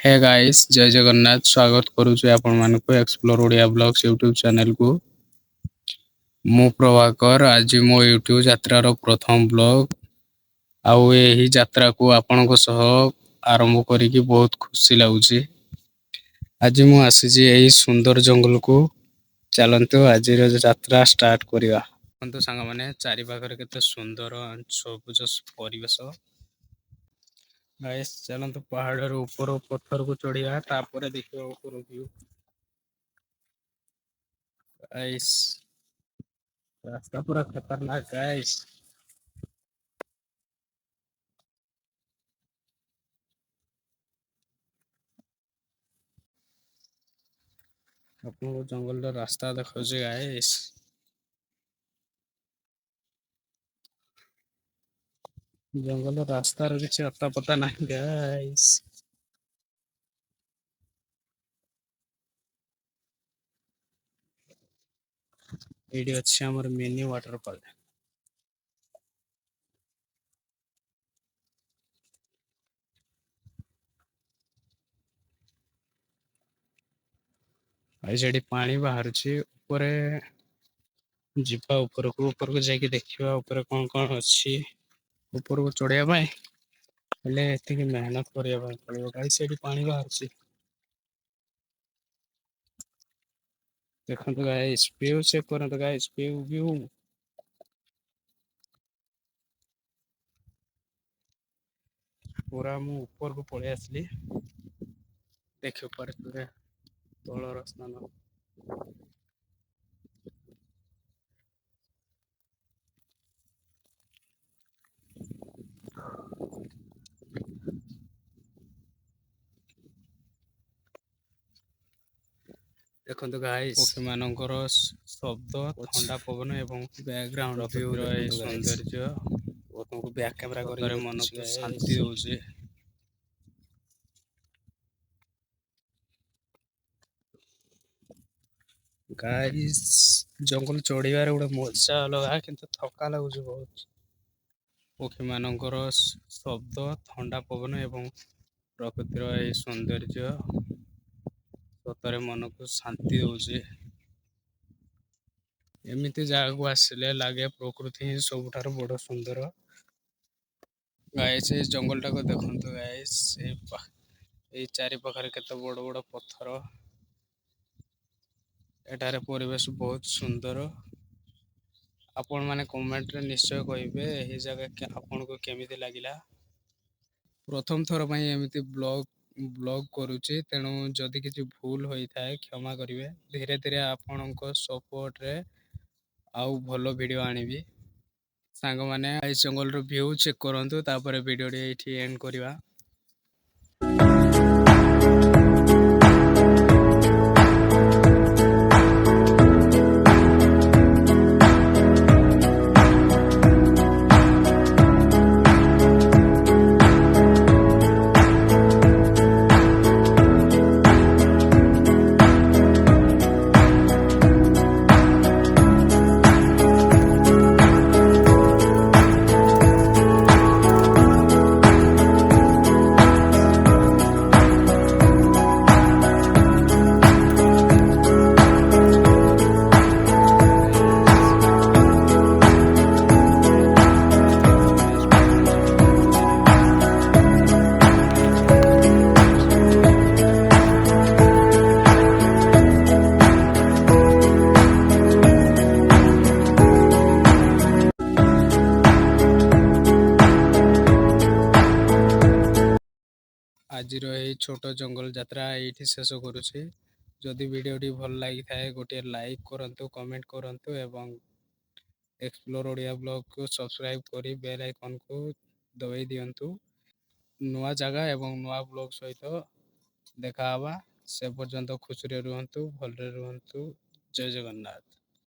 ହେ guys, ଜୟ ଜଗନ୍ନାଥ। ସ୍ୱାଗତ କରୁଛି ଆପଣମାନଙ୍କୁ ଏକ୍ସପ୍ଲୋର ଓଡ଼ିଆ ବ୍ଲଗ୍ସ ୟୁଟ୍ୟୁବ୍ ଚ୍ୟାନେଲକୁ। ମୁଁ ପ୍ରଭାକର। ଆଜି ମୋ ୟୁଟ୍ୟୁବ୍ ଯାତ୍ରାର ପ୍ରଥମ ବ୍ଲଗ୍ ଆଉ ଏହି ଯାତ୍ରାକୁ ଆପଣଙ୍କ ସହ ଆରମ୍ଭ କରିକି ବହୁତ ଖୁସି ଲାଗୁଛି। ଆଜି ମୁଁ ଆସିଛି ଏହି ସୁନ୍ଦର ଜଙ୍ଗଲକୁ। ଚାଲନ୍ତୁ, ଆଜିର ଯାତ୍ରା ଷ୍ଟାର୍ଟ କରିବା। ଦେଖନ୍ତୁ ସାଙ୍ଗମାନେ, ଚାରିପାଖରେ କେତେ ସୁନ୍ଦର ସବୁଜ ପରିବେଶ। ଗାଇସ୍, ଚାଲନ୍ତୁ ପାହାଡ଼ର ଉପର ପଥରକୁ ଚଢିବା, ତାପରେ ଦେଖିବା ଉପର ଭିଉ। ଗାଇସ୍, ରାସ୍ତା ପୁରା ଖତରନାକ ଗାଇସ୍। ଆପଣଙ୍କୁ ଜଙ୍ଗଲର ରାସ୍ତା ଦେଖାଉଛି ଗାଇସ୍। ଜଙ୍ଗଲ ରାସ୍ତାର କିଛି ଅତା ପତା ନାହିଁ ଗାଇସ୍। ଏଇଠି ଅଛି ଆମର ମିନି ୱାଟରଫଲ୍। ଆଉ ସେଠି ପାଣି ବାହାରୁଛି ଉପରେ। ଯିବା ଉପରକୁ, ଉପରକୁ ଯାଇକି ଦେଖିବା ଉପରେ କଣ କଣ ଅଛି। ଉପରକୁ ଚଢିବା ପାଇଁ ହେଲେ ଏତିକି ମେହନତ କରିବା ପାଇଁ ପଡିବ ଗାଇସ୍। ସେଠି ପାଣି ବାହାରୁଛି, ଦେଖନ୍ତୁ ଗାଇସ୍। ଭିଉ ଚେକ୍ କରନ୍ତୁ ଗାଇସ୍, ଭିଉ ଭିଉ। ପୁରା ମୁଁ ଉପରକୁ ପଳେଇ ଆସିଲି। ଦେଖିପାରୁଥିବେ ତଳର ସ୍ଥାନ। ଦେଖନ୍ତୁ ଗାଇସ୍, ପକ୍ଷୀମାନଙ୍କର ଶବ୍ଦ, ଥଣ୍ଡା ପବନ ଏବଂ ବ୍ୟାକଗ୍ରାଉଣ୍ଡ ଭିଉର ଏହି ସୌନ୍ଦର୍ଯ୍ୟ ତୁମକୁ ବ୍ୟାକ୍ କ୍ୟାମେରା କରିକି ସତରେ ଦେଖୁଛି ମନକୁ ଗାଇସ୍। ଶାନ୍ତି ଦଉଛି। ଗାଇସ୍, ଜଙ୍ଗଲ ଚଢିବାରେ ଗୋଟେ ମଜା ଅଲଗା, କିନ୍ତୁ ଥକା ଲାଗୁଛି ବହୁତ। ପକ୍ଷୀମାନଙ୍କର ଶବ୍ଦ, ଥଣ୍ଡା ପବନ ଏବଂ ପ୍ରକୃତିର ଏହି ସୌନ୍ଦର୍ଯ୍ୟ ସତରେ ମନକୁ ଶାନ୍ତି ଦଉଛି। ଏମିତି ଜାଗାକୁ ଆସିଲେ ଲାଗେ ପ୍ରକୃତି ହିଁ ସବୁଠାରୁ ବଡ ସୁନ୍ଦର। ଗାଇସ୍, ଏଇ ଜଙ୍ଗଲଟାକୁ ଦେଖନ୍ତୁ ଗାଇସ୍। ଏଇ ଚାରି ପାଖରେ କେତେ ବଡ ବଡ ପଥର। ଏଠାରେ ପରିବେଶ ବହୁତ ସୁନ୍ଦର। ଆପଣମାନେ କମେଣ୍ଟରେ ନିଶ୍ଚୟ କହିବେ ଏହି ଜାଗା ଆପଣଙ୍କୁ କେମିତି ଲାଗିଲା। ପ୍ରଥମ ଥର ପାଇଁ ଏମିତି ବ୍ଲଗ କରୁଛି, ତେଣୁ ଯଦି କିଛି ଭୁଲ ହୋଇଥାଏ କ୍ଷମା କରିବେ। ଧୀରେ ଧୀରେ ଆପଣଙ୍କ ସପୋର୍ଟରେ ଆଉ ଭଲ ଭିଡ଼ିଓ ଆଣିବି। ସାଙ୍ଗମାନେ, ଏଇ ଜଙ୍ଗଲର ଭିଉ ଚେକ୍ କରନ୍ତୁ, ତାପରେ ଭିଡ଼ିଓଟି ଏଇଠି ଏଣ୍ଡ କରିବା। ଆଜିର ଏହି ଛୋଟ ଜଙ୍ଗଲ ଯାତ୍ରା ଏଇଠି ଶେଷ କରୁଛି। ଯଦି ଭିଡ଼ିଓଟି ଭଲ ଲାଗିଥାଏ, ଗୋଟିଏ ଲାଇକ୍ କରନ୍ତୁ, କମେଣ୍ଟ କରନ୍ତୁ ଏବଂ ଏକ୍ସପ୍ଲୋର ଓଡ଼ିଆ ବ୍ଲଗକୁ ସବସ୍କ୍ରାଇବ୍ କରି ବେଲ୍ ଆଇକନ୍କୁ ଦବାଇ ଦିଅନ୍ତୁ। ନୂଆ ଜାଗା ଏବଂ ନୂଆ ବ୍ଲଗ ସହିତ ଦେଖା ହେବା। ସେ ପର୍ଯ୍ୟନ୍ତ ଖୁସିରେ ରୁହନ୍ତୁ, ଭଲରେ ରୁହନ୍ତୁ। ଜୟ ଜଗନ୍ନାଥ।